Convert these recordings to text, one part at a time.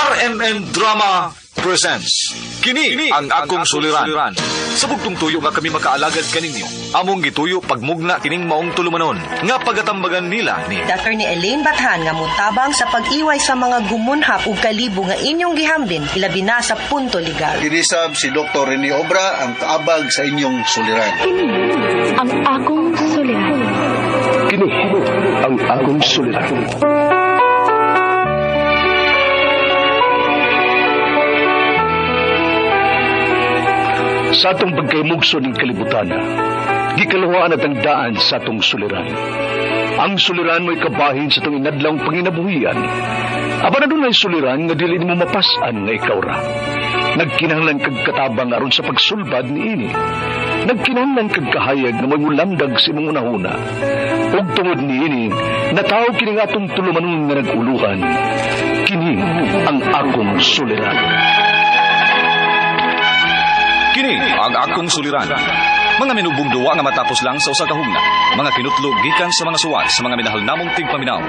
RMN Drama presents Kini ang akong suliran. Sa bugtong tuyo nga kami makaalagad kaninyo. Among gituyo pagmugna kining maong tulumanon nga pagatambagan nila ni Attorney Elaine Bathan nga mutabang sa pag-iway sa mga gumunhap ug kalibo nga inyong gihambin ilabi na sa punto legal. Kinisab si Dr. Rene Obra ang kaabag sa inyong suliran. Kini ang akong suliran. Kini ang akong suliran. Sa atong pagkaymugso ng kalibutan, gikaluhaan at ang daan sa atong suliran. Ang suliran mo'y kabahin sa itong inadlang panginabuhian. Aba na dunay suliran nga dili nimo mapas-an nga ikaw ra. Nagkinahanglan kag katabang aron sa pagsulbad niini. Nagkinahanglan kag kahayag nga mo'y mulamdag sa imong unahuna. Ug tungod niini, nataw kini nga atong tulumanon nga nag-uluhan. Kini ang akong suliran. Kini ang akong suliran. Mga minubong duwa nga matapos lang sa usa ka hugna. Mga kinutlo gikan sa mga suwat sa mga minahal namong tigpaminaw.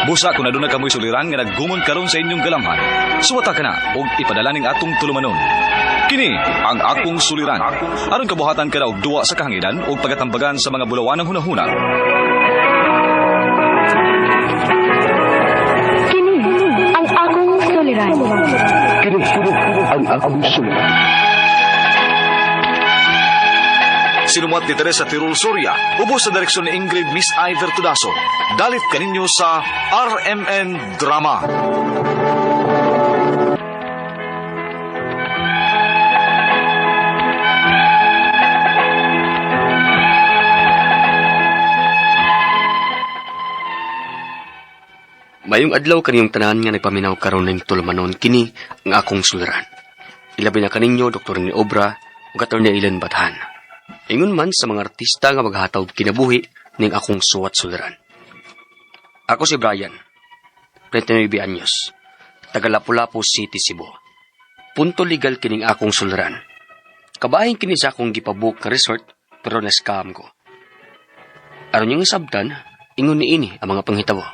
Busa kung aduna kamoy suliran nga naggumon karon sa inyong galamhan. Suwata ka na og ipadala ning atong tulumanon. Kini ang akong suliran. Aron kabuhatan ka na og duwa sa kahanginan ug pagatambagan sa mga bulawanang hunahuna. Kini ang akong suliran. Kini ang akong suliran. Sinumuat ni Teresa Tirul Soria, ubos sa direksyon ni Ingrid Miss Iver Tudaso. Dalit kaninyo sa RMN Drama. Mayong adlaw kaniyong tanan nga nagpaminaw karon ning tulumanon kini ang akong suliran. Ilabi na kaninyo Dr. ni Obra ug Attorney Ellen Bathan. Ingon man sa mga artista nga maghataw kinabuhi ning akong suwat suliran. Ako si Brian, 29 anyos, taga Lapu-Lapu City, Cebu. Punto legal kining akong suliran. Kabahin kini sa akong gipabook nga resort pero na-scam ko. Aron yung sabtan, ingon niini ang mga panghitabo.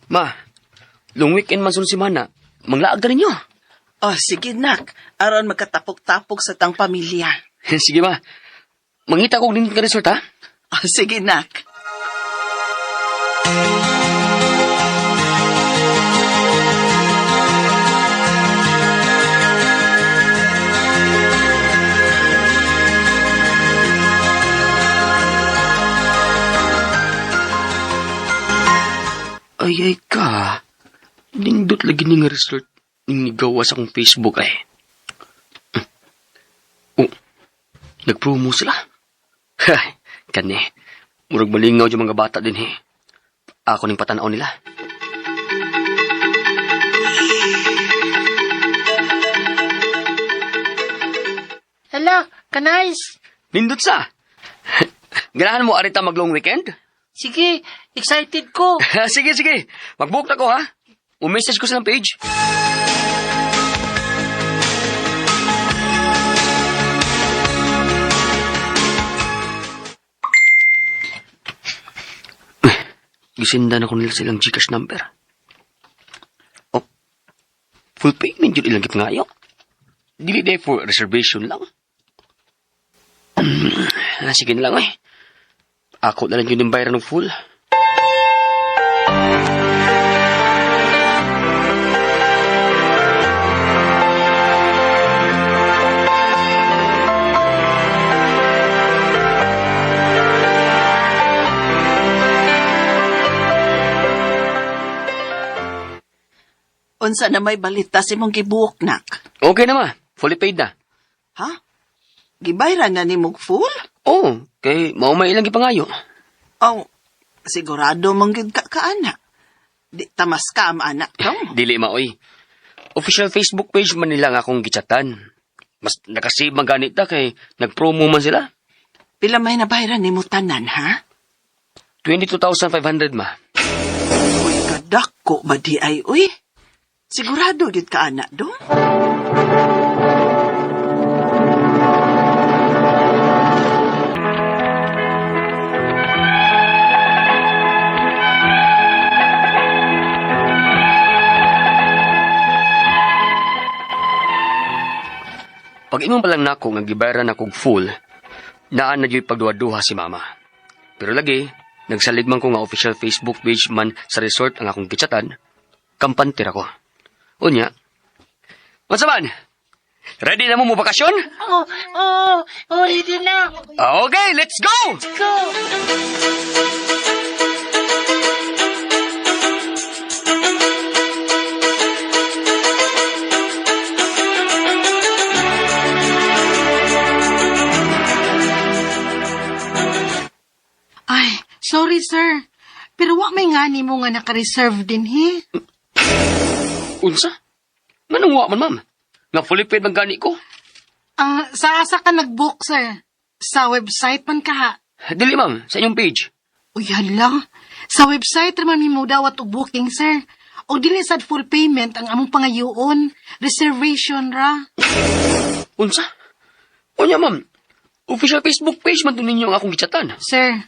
Ma, long weekend man sun si Mana. Manglaag ta ninyo. Oh, sige nak. Aron magkatapok-tapok sa tang pamilya. Sige ma. Mangita kog nindot nga resort ha. Oh, sige nak. Ay ay ka. Nindot lagi ni nga resort ning nigawa sa akong Facebook ay. Oh, nagpromo sila. Hay, kani. Murag malingaw yung mga bata din he. Ako ning patanaw nila. Hala, kanais. Nindot sa. Ganahan mo arita mag long weekend? Sige, excited ko. Sige, sige. Mag-book na ko ha. U-message ko sa page. Gisindan ako nila silang Gcash number. Oh, full payment yun ilang gipangayo. Dili day for reservation lang. Sige na lang eh. Ako na lang yun yung bayaran ng full. Unsa na may balita si mong gibuok nak? Okay na ma. Fully paid na. Ha? Gibayran na ni mong full? Oo, kay mao may ilang gipangayo. Oh, sigurado mong gid ka kaana. Di ta mas-scam anak dong. Dili maoy. Official Facebook page man nila nga akong gichatan. Mas nakasave man ganit ta kay nagpromo man sila. Pila may nabayran nimo tanan ha? 22,500 ma. Uy, kadako ba di ay uy? Sigurado gid ka anak dong? Pag ingon pa lang nako nga gibayaran ako og full, naa na gyud pagduha-duha si mama. Pero lagi, nagsalig man ko nga official Facebook page man sa resort ang akong gitsatan, kampante ra ko. Unya, unsa man? Ready na mo mo bakasyon? Oh, ready na. Okay, let's go! Let's go. Ay, sorry sir. Pero wa may ngani mo nga naka-reserve din, he? Unsa? Nganong wa man, ma'am? Nga fully paid man gani ko? Ah, sa asa ka nag-book, sir? Sa website man ka, ha? Dili, ma'am. Sa inyong page. Uy, hala. Sa website raman mi mo dawat og booking, sir. O dili sad full payment ang among pangayoon. Reservation ra. Unsa? Unya, ma'am. Official Facebook page man to ninyo ang akong gitsatan. Sir,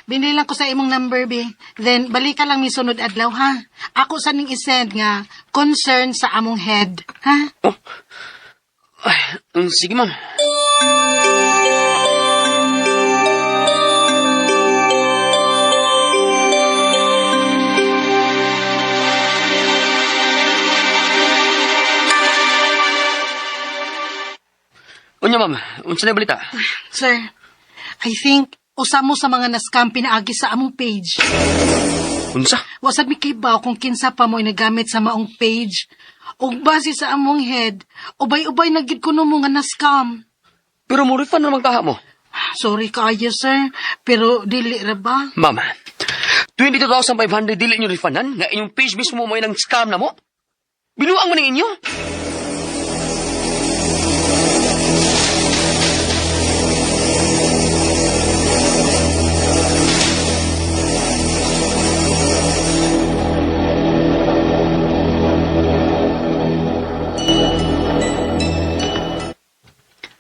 binili lang ko sa imong number, be. Then, balik ka lang mi sunod adlaw, ha? Ako sa ning isend nga concern sa among head, ha? Oh. Ay, sige, ma'am. Unya, ma'am. Unsa na balita? Sir, I think usa mo sa mga na-scam pinaagi sa among page. Unsa? Wasad mi kibaw kung kinsa pa mo nagamit sa maong page. Ug base sa among head, ubay-ubay na gid kuno mo nga na-scam. Pero mo refund naman kaha mo. Sorry kaayo, sir, pero dili ra ba? Ma'am, 22,500 dili inyo refundan nga inyong page mismo mo nang scam na mo. Binuang mo ning inyo.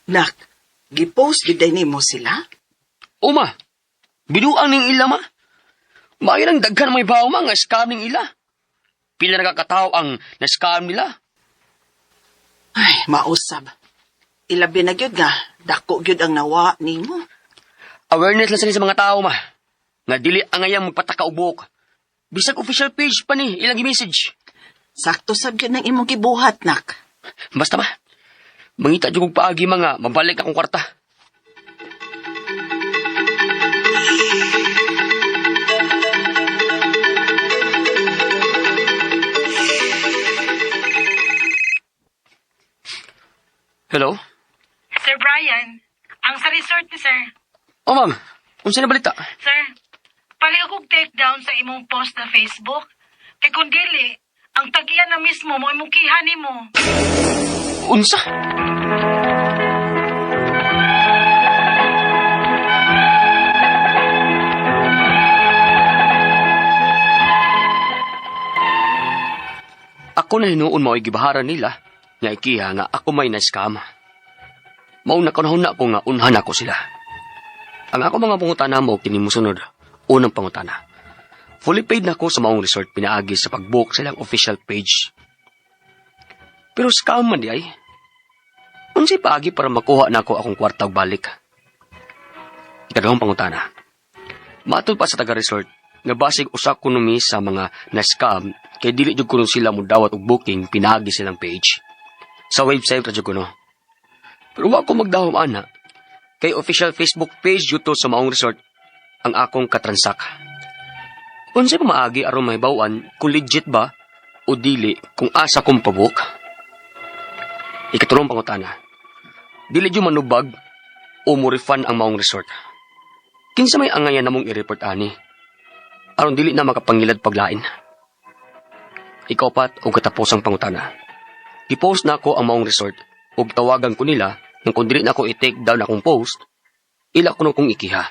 Nak, gipost gid nimo sila? Uma, binuang ning ila ma. Maayo nang daghan may bawo ma nga scam ning ila. Pila na kakatao ang na-scam nila. Ay, mausab. Ilabi na gyud nga, dako gyud ang nawa nimo. Awareness lang sila sa mga tao ma. Nga dili ang ngayang magpataka og buhok. Bisag official page pa ni ilang message. Sakto sab gyud nang imong gibuhat, nak. Basta ma, mangita jud kog paagi mga mabalik akong kwarta. Hello? Sir Brian, ang sa resort ni sir. Oh ma'am, unsa na balita? Sir, pali akong take down sa imong post na Facebook. Kay kung dili, ang tagian na mismo mo imong kiha nimo. Unsa? Ako na hinuon mao'y gibaharan nila nga ikiha nga ako may na-scam. Mao na kanahon na ko nga unhan ako sila. Ang ako mga pangutana mo kini mosunod. Unang pangutana. Fully paid na ko sa maong resort pinaagi sa pag-book sa ilang official page. Pero scam man di ay. Unsay paagi para makuha na ako akong kwarta og balik? Ikaduhang pangutana. Matud pa sa taga-resort nga basig usa kuno mi sa mga na-scam kay dili jud kuno sila modawat og booking pinaagi silang page. Sa website ra jud kuno. Pero wa ko magdahom ana kay official Facebook page jud to sa maong resort ang akong katransak. Unsay pamaagi aron mahibaw-an kung legit ba o dili kung asa kong pabook? Ikatulong pangutana. Dili jud manubag o mo-refund ang maong resort. Kinsa may angayan namong i-report ani? Aron dili na makapangilad paglain. Ikapat og katapusang pangutana. I-post na ako ang maong resort ug tawagan ko nila nga kung dili na ako i-take down akong post, ila kuno kong ikiha.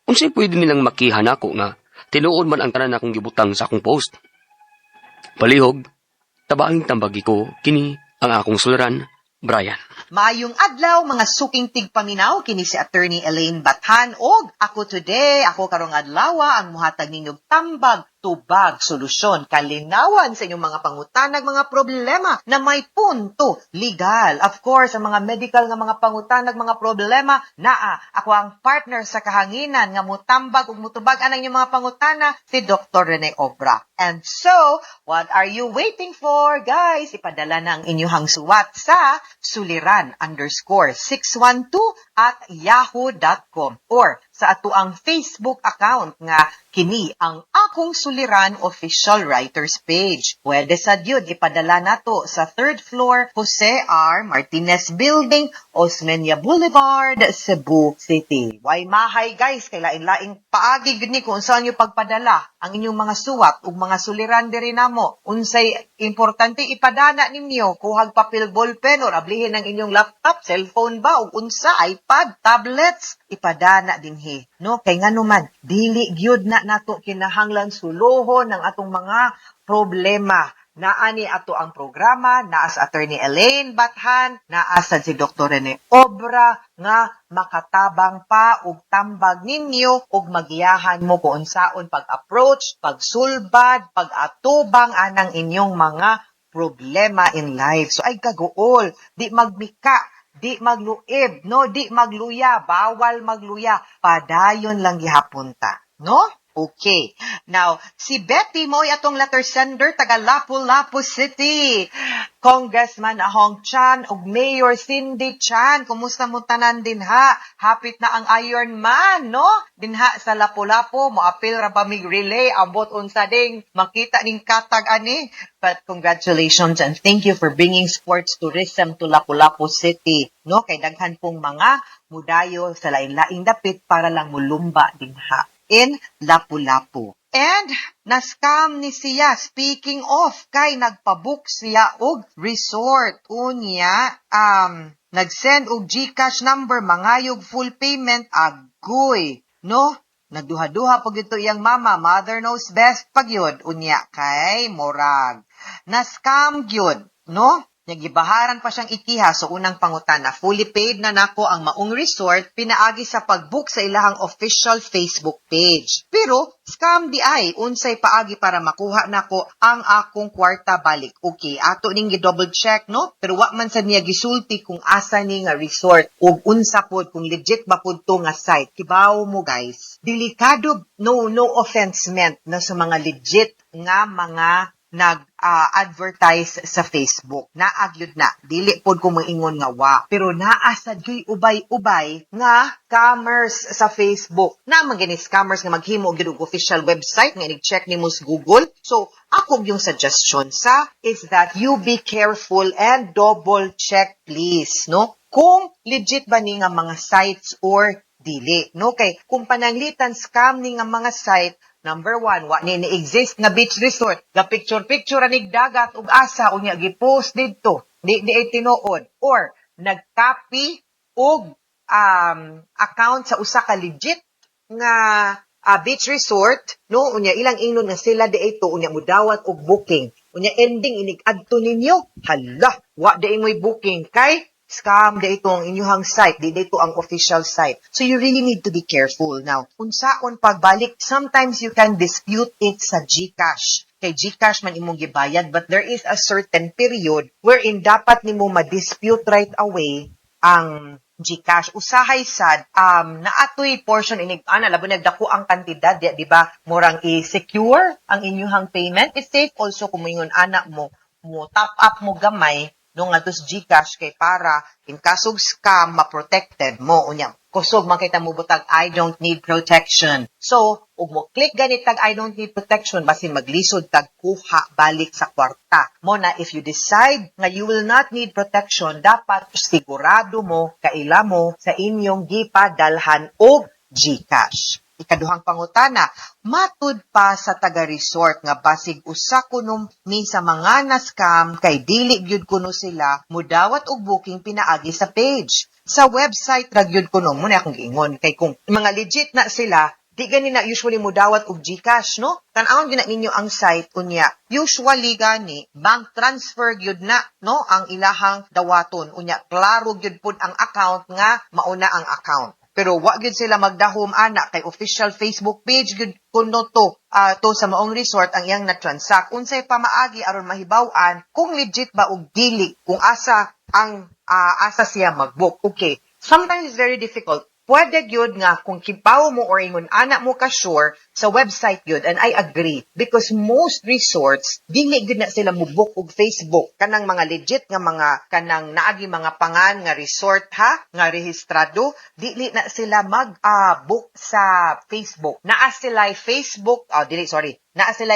Unsay pwede nilang makiha nako nga tinuod man ang tanan akong gibutang sa akong post. Palihog, tabanging tambagi ko kini ang akong suliran, Brian. Maayong adlaw mga suking tigpaminaw kini si Attorney Elaine Bathan og ako today ako karong adlaw ang muhatag ninyong tambag Tubag, solusyon, kalinawan sa inyong mga pangutanag, mga problema na may punto legal. Of course, ang mga medical nga mga pangutanag, mga problema, naa ako ang partner sa kahanginan nga mutambag ug mutubag anang inyong mga pangutana, si Dr. Rene Obra. And so, what are you waiting for, guys? Ipadala na ang inyong suwat sa suliran_612@yahoo.com or sa atoang Facebook account nga kini ang Akong Suliran Official Writers Page. Pwede sa yun ipadala nato sa third floor, Jose R. Martinez Building, Osmeña Boulevard, Cebu City. Way mahay, guys, kay lain-laing paagi gud ni kung saan nyo pagpadala ang inyong mga suwat ug mga suliran diri namo. Unsay importante, ipadana ninyo, kuhag papel, ballpen, or ablihin ang inyong laptop, cellphone ba ug unsa, iPad, tablets, ipadana dinhi. No, kay ngano man dili gyud na nato kinahanglan suluhon ang atong mga problema. Naa ni ato ang programa, naa sa Attorney Elaine Bathan, naa sa si Dr. Rene Obra nga makatabang pa og tambag ninyo ug magiyahan mo kung unsaon pag-approach, pagsulbad, pag-atubang anang inyong mga problema in life. So ay kaguol, di magmika, di magluib, no, di magluya, bawal magluya, padayon lang gihapon ta, no? Okay. Now, si Betty mo'y atong letter sender taga Lapu-Lapu City. Congressman Ahong Chan ug Mayor Cindy Chan, kumusta mo tanan dinha? Hapit na ang Iron Man, no? Dinha sa Lapu-Lapu, moapil ra ba mig relay ambot unsa ding makita ning katag ani. But congratulations and thank you for bringing sports tourism to Lapu-Lapu City, no? Kay daghan pong mga mudayo sa lain-laing dapit para lang mulumba dinha in Lapu-Lapu. And na-scam ni siya, speaking of, kay nagpabook siya og resort. Unya, nag-send og GCash number, mangayog full payment, agoy. No? Nagduha-duha pag ito iyang mama, mother knows best pag yun. Unya, kay Morag. Na-scam gyud, no? Nagibaharan pa siyang ikiha sa unang pangutana. Fully paid na nako ang maong resort pinaagi sa pag-book sa ilahang official Facebook page. Pero scam di ay, unsay paagi para makuha nako ang akong kwarta balik? Okay, ato ning gi-double check, no? Pero wa man sa niya gisulti kung asa ni nga resort ug unsa pod, kung legit ba pod to nga site. Kibaw mo, guys. Delikado, no offense meant na sa mga legit nga mga nag-advertise sa Facebook. Naa gyud na. Dili pod ko moingon nga wa. Pero naa sad gyud ubay-ubay nga scammers sa Facebook. Na man gani scammers nga maghimo gyud og official website nga inig-check nimo sa Google. So, ako yung suggestion sa is that you be careful and double check, please, no? Kung legit ba ni nga mga sites or dili, no? Kay kung pananglitan scam ni nga mga site, number one, wa ni ni-exist nga beach resort. Ga picture-picture anig dagat ug asa, unya gi-post didto. Di ay tinuod. Or nag-copy og account sa usa ka legit nga beach resort, no, unya ilang ingnon nga sila di ito, unya mudawat og booking. Unya ending inig adto ninyo, hala, wa di mo'y booking kay scam di ito ang inyuhang site, di ito ang official site. So you really need to be careful. Now, unsaon pagbalik, sometimes you can dispute it sa GCash. Kay GCash man imong gibayad, but there is a certain period wherein dapat nimo ma-dispute right away ang GCash. Usahay sad, naatoy portion inig ana labo nagdako ang kantidad, di ba? Murang i-secure ang inyuhang payment. It's safe also kung moingon ana mo, mo top up mo gamay no nga sa GCash kay para in kaso og scam, ma-protected mo. Unya kusog man kita mo butag "I don't need protection." So ug mo click ganit tag "I don't need protection," basin maglisod tag kuha balik sa kwarta mo na. If you decide nga you will not need protection, dapat sigurado mo, kaila mo sa inyong gipadalhan og GCash. Ikaduhang pangutana, matud pa sa taga-resort nga basig usa kuno mi sa mga na-scam kay dili gyud kuno sila mudawat og booking pinaagi sa page. Sa website ra gyud kuno. Mo na akong giingon kay kung mga legit na sila, di gani na usually mudawat og GCash, no? Tan-awon gyud na ninyo ang site unya. Usually gani bank transfer gyud na, no, ang ilahang dawaton. Unya klaro gyud pud ang account nga mauna ang account. Pero wa gyud sila magdahom ana kay official Facebook page gyud kuno to, to sa maong resort ang iyang na-transact. Unsay pamaagi aron mahibaw-an kung legit ba og dili, kung asa ang asa siya mag-book? Okay. Sometimes it's very difficult. Pwede gyud nga kung kibaw mo or ingon ana mo ka sure sa website gyud, and I agree because most resorts, dili gyud na sila mo book og Facebook. Kanang mga legit nga mga kanang naagi mga pangan nga resort ha, nga rehistrado, dili na sila mag book sa Facebook. Naa sila Facebook, oh, dili, sorry, naa sila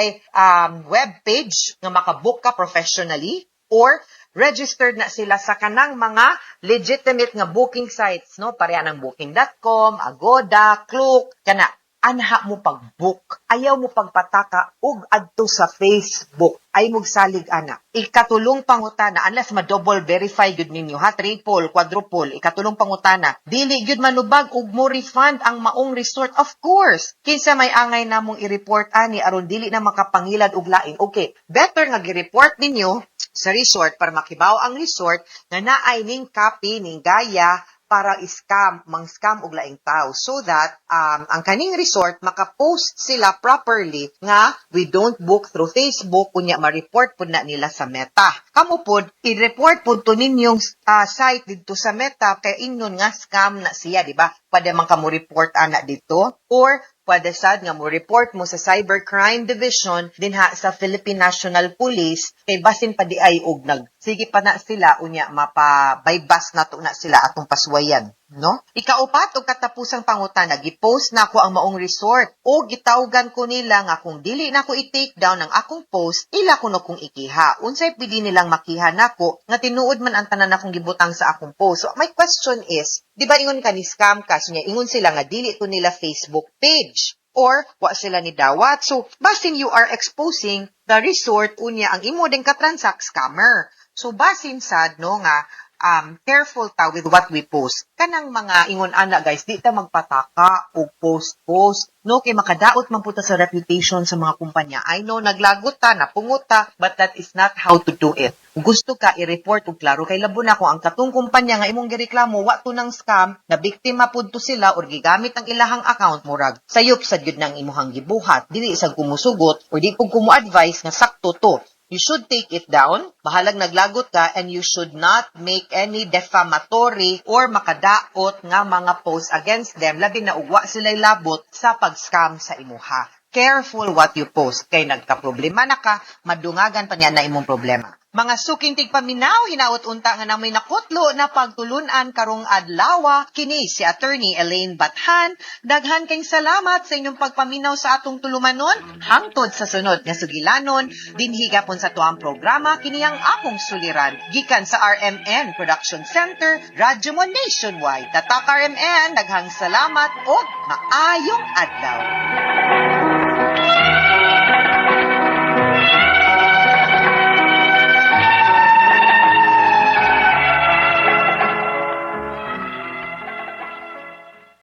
web page nga makabook ka professionally or registered na sila sa kanang mga legitimate nga booking sites, no? Pareha ng Booking.com, Agoda, Klook, kana anha mo pag-book. Ayaw mo pagpataka og adto sa Facebook. Ay mugsalig ana. Ikatulong pangutana, unless ma-double verify gyud ninyo ha, triple, quadruple, ikatulong pangutana, dili gyud manubag og mo refund ang maong resort. Of course, kinsa may angay namong i-report ani aron dili na makapangilad og lain? Okay, better nga gi-report ninyo sa resort para makibaw ang resort nga naay ning copy, ning gaya para scam, mang scam og laing tao, so that ang kaning resort maka-post sila properly nga "We don't book through Facebook." Kunya ma-report pud na nila sa Meta. Kamo pud, i-report pud to ninyong site didto sa Meta kay ingnon nga scam na siya, di ba? Pwede man ka mo report ana dito or pwede sad nga mo report mo sa Cybercrime Division dinha sa Philippine National Police kay basin pa di ay og nag sige pa na sila, unya mapa-bypass nato na sila atong paswayan, no? Ikaupat og katapusang pangutana, gi-post na ako ang maong resort o gitawgan ko nila nga kung dili na ko i-take down ang akong post, ila kuno kong ikiha. Unsay pwede nilang makiha nako nga tinuod man ang tanan akong gibutang sa akong post? So my question is, di ba ingon ka ni scam ka, so ingon sila nga dili to nila Facebook page or wa sila ni dawat. So, basin you are exposing the resort, unya ang imo din ka-transact scammer. So, basin sad no nga careful ta with what we post. Kanang mga ingon ana guys, di ta magpataka og post post, no, kay makadaot man pud ta sa reputation sa mga kumpanya. I know naglagot ta, napungot ta, but that is not how to do it. Kung gusto ka i-report og klaro kay labo na kung ang katong kumpanya nga imong gireklamo wa to nang scam, na biktima pud to sila or gigamit ang ilahang account, murag sayop sad gyud nang imuhang gibuhat. Dili sa kumusugot or di pud kumo-advise nga sakto to. You should take it down. Bahalag naglagot ka, and you should not make any defamatory or makadaot nga mga posts against them, labi na ug wa sila'y labot sa pag-scam sa imuha. Careful what you post kay nagka-problema na ka, madungagan pa niya na imong problema. Mga suking tigpaminaw, hinaot unta nga namoy nakutlo na pagtulunan karong adlaw. Kini si Attorney Elaine Bathan. Daghan kayong salamat sa inyong pagpaminaw sa atong tulumanon. Hangtod sa sunod nga sugilanon, dinhi gapon sa tuang programa, kini ang Akong Suliran. Gikan sa RMN Production Center, Radyo Mo Nationwide. Tatak RMN, daghang salamat o maayong adlaw.